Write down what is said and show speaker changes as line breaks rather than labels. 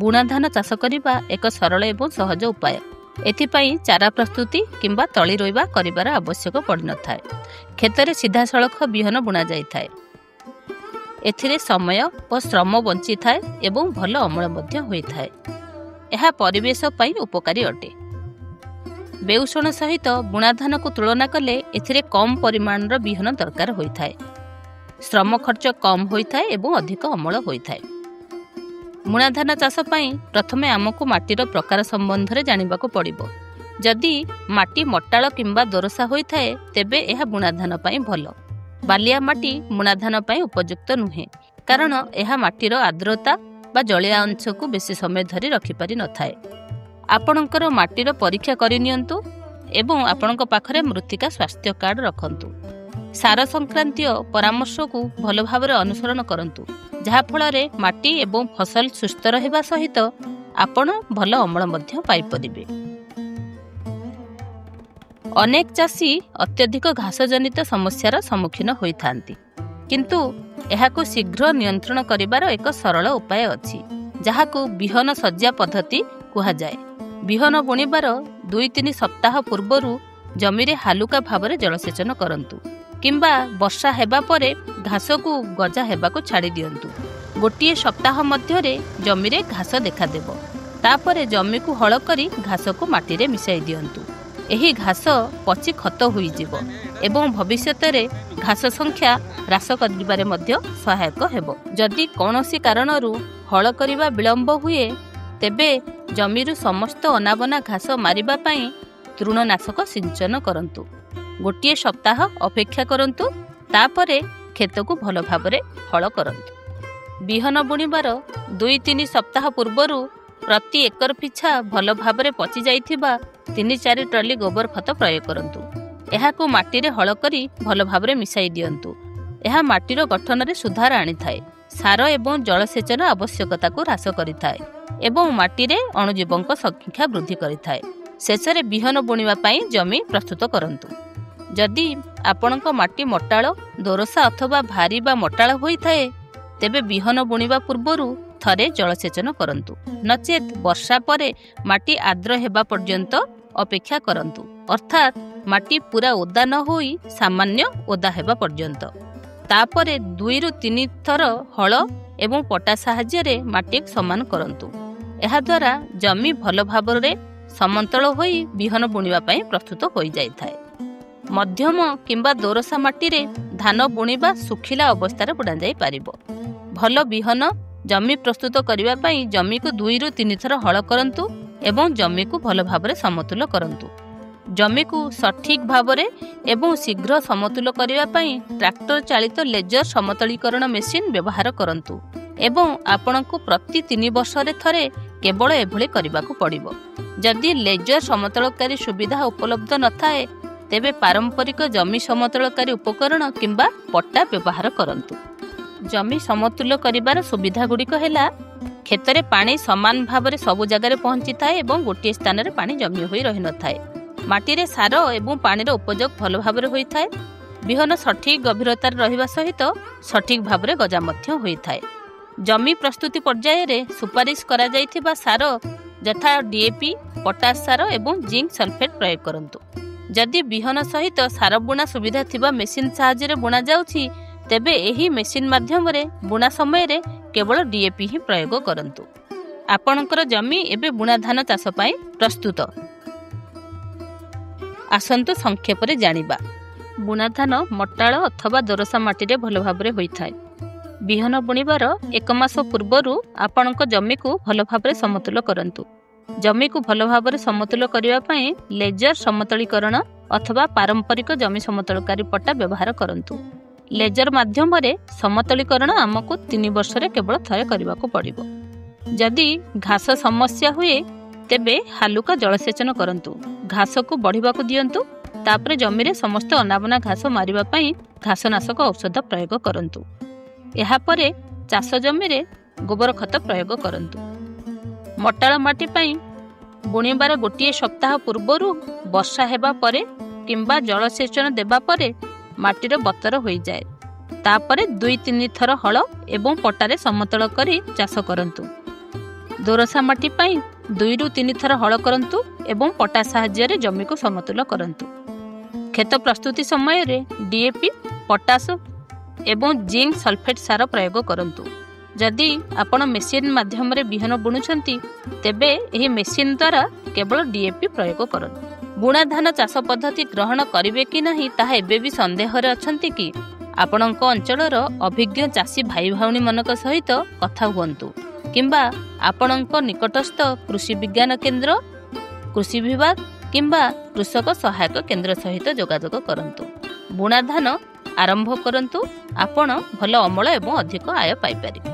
ବୁଣାଧାନ ଚାଷ କରିବା ଏକ ସରଳ ଏବଂ ସହଜ ଉପାୟ। ଏଥିପାଇଁ ଚାରା ପ୍ରସ୍ତୁତି କିମ୍ବା ତଳି ରୋଇବା କରିବାର ଆବଶ୍ୟକ ପଡ଼ିନଥାଏ। କ୍ଷେତରେ ସିଧାସଳଖ ବିହନ ବୁଣାଯାଇଥାଏ। ଏଥିରେ ସମୟ ଓ ଶ୍ରମ ବଞ୍ଚିଥାଏ ଏବଂ ଭଲ ଅମଳ ମଧ୍ୟ ହୋଇଥାଏ। ଏହା ପରିବେଶ ପାଇଁ ଉପକାରୀ ଅଟେ। ବେଉଷଣ ସହିତ ବୁଣାଧାନକୁ ତୁଳନା କଲେ ଏଥିରେ କମ୍ ପରିମାଣର ବିହନ ଦରକାର ହୋଇଥାଏ। ଶ୍ରମ ଖର୍ଚ୍ଚ କମ୍ ହୋଇଥାଏ ଏବଂ ଅଧିକ ଅମଳ ହୋଇଥାଏ। ବୁଣାଧାନ ଚାଷ ପାଇଁ ପ୍ରଥମେ ଆମକୁ ମାଟିର ପ୍ରକାର ସମ୍ବନ୍ଧରେ ଜାଣିବାକୁ ପଡ଼ିବ। ଯଦି ମାଟି ମଟାଳ କିମ୍ବା ଦୋରସା ହୋଇଥାଏ, ତେବେ ଏହା ବୁଣାଧାନ ପାଇଁ ଭଲ। ବାଲିଆ ମାଟି ବୁଣାଧାନ ପାଇଁ ଉପଯୁକ୍ତ ନୁହେଁ, କାରଣ ଏହା ମାଟିର ଆର୍ଦ୍ରତା ବା ଜଳୀୟ ଅଂଶକୁ ବେଶୀ ସମୟ ଧରି ରଖିପାରି ନଥାଏ। ଆପଣଙ୍କର ମାଟିର ପରୀକ୍ଷା କରିନିଅନ୍ତୁ ଏବଂ ଆପଣଙ୍କ ପାଖରେ ମୃତ୍ତିକା ସ୍ୱାସ୍ଥ୍ୟ କାର୍ଡ଼ ରଖନ୍ତୁ। ସାର ସଂକ୍ରାନ୍ତୀୟ ପରାମର୍ଶକୁ ଭଲ ଭାବରେ ଅନୁସରଣ କରନ୍ତୁ, ଯାହାଫଳରେ ମାଟି ଏବଂ ଫସଲ ସୁସ୍ଥ ରହିବା ସହିତ ଆପଣ ଭଲ ଅମଳ ମଧ୍ୟ ପାଇପାରିବେ। ଅନେକ ଚାଷୀ ଅତ୍ୟଧିକ ଘାସଜନିତ ସମସ୍ୟାର ସମ୍ମୁଖୀନ ହୋଇଥାନ୍ତି, କିନ୍ତୁ ଏହାକୁ ଶୀଘ୍ର ନିୟନ୍ତ୍ରଣ କରିବାର ଏକ ସରଳ ଉପାୟ ଅଛି, ଯାହାକୁ ବିହନ ଶଯ୍ୟା ପଦ୍ଧତି କୁହାଯାଏ। ବିହନ ବୁଣିବାର 2-3 ସପ୍ତାହ ପୂର୍ବରୁ ଜମିରେ ହାଲୁକା ଭାବରେ ଜଳସେଚନ କରନ୍ତୁ କିମ୍ବା ବର୍ଷା ହେବା ପରେ ଘାସକୁ ଗଜା ହେବାକୁ ଛାଡ଼ି ଦିଅନ୍ତୁ। ଗୋଟିଏ ସପ୍ତାହ ମଧ୍ୟରେ ଜମିରେ ଘାସ ଦେଖାଦେବ। ତାପରେ ଜମିକୁ ହଳ କରି ଘାସକୁ ମାଟିରେ ମିଶାଇ ଦିଅନ୍ତୁ। ଏହି ଘାସ ପଚି ଖତ ହୋଇଯିବ ଏବଂ ଭବିଷ୍ୟତରେ ଘାସ ସଂଖ୍ୟା ହ୍ରାସ କରିବାରେ ମଧ୍ୟ ସହାୟକ ହେବ। ଯଦି କୌଣସି କାରଣରୁ ହଳ କରିବା ବିଳମ୍ବ ହୁଏ, ତେବେ ଜମିରୁ ସମସ୍ତ ଅନାବନା ଘାସ ମାରିବା ପାଇଁ ତୃଣନାଶକ ସିଞ୍ଚନ କରନ୍ତୁ। ଗୋଟିଏ ସପ୍ତାହ ଅପେକ୍ଷା କରନ୍ତୁ, ତାପରେ କ୍ଷେତକୁ ଭଲ ଭାବରେ ହଳ କରନ୍ତୁ। ବିହନ ବୁଣିବାର 2-3 ସପ୍ତାହ ପୂର୍ବରୁ ପ୍ରତି ଏକର ପିଛା ଭଲ ଭାବରେ ପଚି ଯାଇଥିବା 3-4 ଟ୍ରଲି ଗୋବର ଖତ ପ୍ରୟୋଗ କରନ୍ତୁ। ଏହାକୁ ମାଟିରେ ହଳ କରି ଭଲ ଭାବରେ ମିଶାଇ ଦିଅନ୍ତୁ। ଏହା ମାଟିର ଗଠନରେ ସୁଧାର ଆଣିଥାଏ, ସାର ଏବଂ ଜଳସେଚନ ଆବଶ୍ୟକତାକୁ ହ୍ରାସ କରିଥାଏ ଏବଂ ମାଟିରେ ଅଣୁଜୀବଙ୍କ ସଂଖ୍ୟା ବୃଦ୍ଧି କରିଥାଏ। ଶେଷରେ ବିହନ ବୁଣିବା ପାଇଁ ଜମି ପ୍ରସ୍ତୁତ କରନ୍ତୁ। ଯଦି ଆପଣଙ୍କ ମାଟି ମଟାଳ, ଦୋରସା ଅଥବା ଭାରୀ ବା ମଟାଳ ହୋଇଥାଏ, ତେବେ ବିହନ ବୁଣିବା ପୂର୍ବରୁ ଥରେ ଜଳସେଚନ କରନ୍ତୁ, ନଚେତ୍ ବର୍ଷା ପରେ ମାଟି ଆର୍ଦ୍ର ହେବା ପର୍ଯ୍ୟନ୍ତ ଅପେକ୍ଷା କରନ୍ତୁ, ଅର୍ଥାତ୍ ମାଟି ପୁରା ଓଦା ନ ହୋଇ ସାମାନ୍ୟ ଓଦା ହେବା ପର୍ଯ୍ୟନ୍ତ। ତାପରେ 2ରୁ 3 ଥର ହଳ ଏବଂ ପଟା ସାହାଯ୍ୟରେ ମାଟି ସମାନ କରନ୍ତୁ। ଏହାଦ୍ୱାରା ଜମି ଭଲ ଭାବରେ ସମତଳ ହୋଇ ବିହନ ବୁଣିବା ପାଇଁ ପ୍ରସ୍ତୁତ ହୋଇଯାଇଥାଏ। ମଧ୍ୟମ କିମ୍ବା ଦୋରସା ମାଟିରେ ଧାନ ବୁଣିବା ଶୁଖିଲା ଅବସ୍ଥାରେ ବୁଣାଯାଇପାରିବ। ଭଲ ବିହନ ଜମି ପ୍ରସ୍ତୁତ କରିବା ପାଇଁ ଜମିକୁ 2ରୁ 3 ଥର ହଳ କରନ୍ତୁ ଏବଂ ଜମିକୁ ଭଲ ଭାବରେ ସମତୁଲ କରନ୍ତୁ। ଜମିକୁ ସଠିକ୍ ଭାବରେ ଏବଂ ଶୀଘ୍ର ସମତୁଲ କରିବା ପାଇଁ ଟ୍ରାକ୍ଟର ଚାଳିତ ଲେଜର ସମତଳୀକରଣ ମେସିନ୍ ବ୍ୟବହାର କରନ୍ତୁ ଏବଂ ଆପଣଙ୍କୁ ପ୍ରତି 3 ବର୍ଷରେ ଥରେ କେବଳ ଏଭଳି କରିବାକୁ ପଡ଼ିବ। ଯଦି ଲେଜର ସମତଳକାରୀ ସୁବିଧା ଉପଲବ୍ଧ ନଥାଏ, ତେବେ ପାରମ୍ପରିକ ଜମି ସମତଳକାରୀ ଉପକରଣ କିମ୍ବା ପଟା ବ୍ୟବହାର କରନ୍ତୁ। ଜମି ସମତୁଲ କରିବାର ସୁବିଧାଗୁଡ଼ିକ ହେଲା, କ୍ଷେତରେ ପାଣି ସମାନ ଭାବରେ ସବୁ ଜାଗାରେ ପହଞ୍ଚିଥାଏ ଏବଂ ଗୋଟିଏ ସ୍ଥାନରେ ପାଣି ଜମି ହୋଇ ରହିନଥାଏ। ମାଟିରେ ସାର ଏବଂ ପାଣିର ଉପଯୋଗ ଭଲ ଭାବରେ ହୋଇଥାଏ। ବିହନ ସଠିକ୍ ଗଭୀରତାରେ ରହିବା ସହିତ ସଠିକ୍ ଭାବରେ ଗଜା ମଧ୍ୟ ହୋଇଥାଏ। ଜମି ପ୍ରସ୍ତୁତି ପର୍ଯ୍ୟାୟରେ ସୁପାରିଶ କରାଯାଇଥିବା ସାର ଯଥା ଡିଏପି, ପଟାସ ସାର ଏବଂ ଜିଙ୍କ ସଲଫେଟ୍ ପ୍ରୟୋଗ କରନ୍ତୁ। ଯଦି ବିହନ ସହିତ ସାର ବୁଣା ସୁବିଧା ଥିବା ମେସିନ୍ ସାହାଯ୍ୟରେ ବୁଣାଯାଉଛି, ତେବେ ଏହି ମେସିନ୍ ମାଧ୍ୟମରେ ବୁଣା ସମୟରେ କେବଳ ଡିଏପି ହିଁ ପ୍ରୟୋଗ କରନ୍ତୁ। ଆପଣଙ୍କର ଜମି ଏବେ ବୁଣା ଧାନ ଚାଷ ପାଇଁ ପ୍ରସ୍ତୁତ। ଆସନ୍ତୁ ସଂକ୍ଷେପରେ ଜାଣିବା। ବୁଣା ଧାନ ମଟାଳ ଅଥବା ଦୋରସା ମାଟିରେ ଭଲ ଭାବରେ ହୋଇଥାଏ। ବିହନ ବୁଣିବାର ଏକ ମାସ ପୂର୍ବରୁ ଆପଣଙ୍କ ଜମିକୁ ଭଲ ଭାବରେ ସମତୁଲ କରନ୍ତୁ। ଜମିକୁ ଭଲ ଭାବରେ ସମତୁଲ କରିବା ପାଇଁ ଲେଜର ସମତଳୀକରଣ ଅଥବା ପାରମ୍ପରିକ ଜମି ସମତଳକାରୀ ପଟା ବ୍ୟବହାର କରନ୍ତୁ। ଲେଜର ମାଧ୍ୟମରେ ସମତଳୀକରଣ ଆମକୁ 3 ବର୍ଷରେ କେବଳ ଥରେ କରିବାକୁ ପଡ଼ିବ। ଯଦି ଘାସ ସମସ୍ୟା ହୁଏ, ତେବେ ହାଲୁକା ଜଳସେଚନ କରନ୍ତୁ। ଘାସକୁ ବଢ଼ିବାକୁ ଦିଅନ୍ତୁ, ତାପରେ ଜମିରେ ସମସ୍ତ ଅନାବନା ଘାସ ମାରିବା ପାଇଁ ଘାସନାଶକ ଔଷଧ ପ୍ରୟୋଗ କରନ୍ତୁ। ଏହାପରେ ଚାଷ ଜମିରେ ଗୋବର ଖତ ପ୍ରୟୋଗ କରନ୍ତୁ। ମଟାଳ ମାଟି ପାଇଁ ବୁଣିବାର ଗୋଟିଏ ସପ୍ତାହ ପୂର୍ବରୁ ବର୍ଷା ହେବା ପରେ କିମ୍ବା ଜଳସେଚନ ଦେବା ପରେ ମାଟିର ବତର ହୋଇଯାଏ। ତାପରେ 2-3 ଥର ହଳ ଏବଂ ପଟାରେ ସମତଳ କରି ଚାଷ କରନ୍ତୁ। ଦୋରସା ମାଟି ପାଇଁ 2ରୁ 3 ଥର ହଳ କରନ୍ତୁ ଏବଂ ପଟା ସାହାଯ୍ୟରେ ଜମିକୁ ସମତୁଲ କରନ୍ତୁ। କ୍ଷେତ ପ୍ରସ୍ତୁତି ସମୟରେ ଡିଏପି, ପଟାସ ଏବଂ ଜିଙ୍କ ସଲଫେଟ୍ ସାର ପ୍ରୟୋଗ କରନ୍ତୁ। ଯଦି ଆପଣ ମେସିନ୍ ମାଧ୍ୟମରେ ବିହନ ବୁଣୁଛନ୍ତି, ତେବେ ଏହି ମେସିନ୍ ଦ୍ୱାରା କେବଳ ଡିଏପି ପ୍ରୟୋଗ କରନ୍ତୁ। ବୁଣା ଧାନ ଚାଷ ପଦ୍ଧତି ଗ୍ରହଣ କରିବେ କି ନାହିଁ ତାହା ଏବେ ବି ସନ୍ଦେହରେ ଅଛନ୍ତି କି? ଆପଣଙ୍କ ଅଞ୍ଚଳର ଅଭିଜ୍ଞ ଚାଷୀ ଭାଇ ଭଉଣୀମାନଙ୍କ ସହିତ କଥା ହୁଅନ୍ତୁ କିମ୍ବା ଆପଣଙ୍କ ନିକଟସ୍ଥ କୃଷି ବିଜ୍ଞାନ କେନ୍ଦ୍ର, କୃଷି ବିଭାଗ କିମ୍ବା କୃଷକ ସହାୟକ କେନ୍ଦ୍ର ସହିତ ଯୋଗାଯୋଗ କରନ୍ତୁ। ବୁଣା ଧାନ ଆରମ୍ଭ କରନ୍ତୁ, ଆପଣ ଭଲ ଅମଳ ଏବଂ ଅଧିକ ଆୟ ପାଇପାରିବେ।